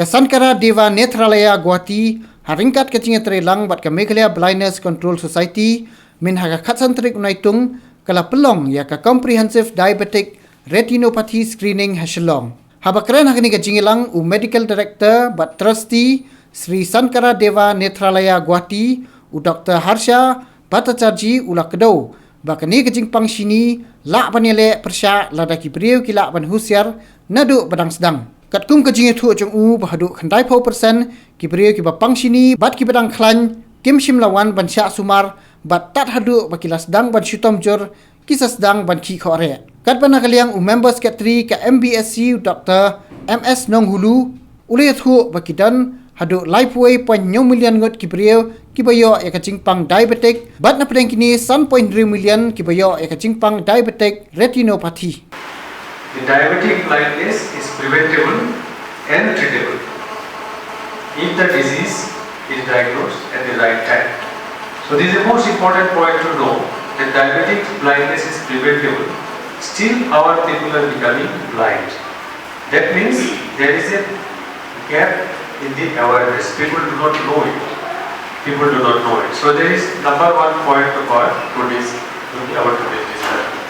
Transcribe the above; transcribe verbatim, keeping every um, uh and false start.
Ka Sankaradeva Nethralaya Guwahati, ha ryngkat ka jingïatreilang bad ka Meghalaya Blindness Control Society, mynha ka khatsan tarik u Naitung, ka la pynlong ïa ka Comprehensive Diabetic Retinopathy Screening ha Shillong. Haba kren ha kane ka jingïalang u Medical Director bad Trustee Sri Sankaradeva Nethralaya Guwahati, u Doctor Harsha Bhattacharjee u la kdew ba kane ka jingpang shini lah ban ïaleh pyrshah lada ki briew ki lah ban husiar naduh ba dang sdang. Katkum ka jingïathuh jong u ba haduh khyndai phew percent ki briew kiba pang shini bad kiba dang khlaiñ kim shym la wan ban shah sumar bad tad haduh ba ki la sdang ban shitom jur ki sa sdang ban khih khohreh. Katba na ka liang u Member Secretary ka M B S C u Doctor M S Nonghulu u la ïathuh ba ki don haduh laiphew wei point hynñiew million ngut ki briew kiba ïoh ïa ka jingpang diabetic bad na pdeng kine san point hynriew million kiba ïoh ïa ka jingpang diabetic retinopathy. The diabetic blindness is preventable and treatable if the disease is diagnosed at the right time. So this is the most important point to know that diabetic blindness is preventable. Still, our people are becoming blind. That means there is a gap in the awareness. People do not know it. People do not know it. So there is number one point to call today's our today's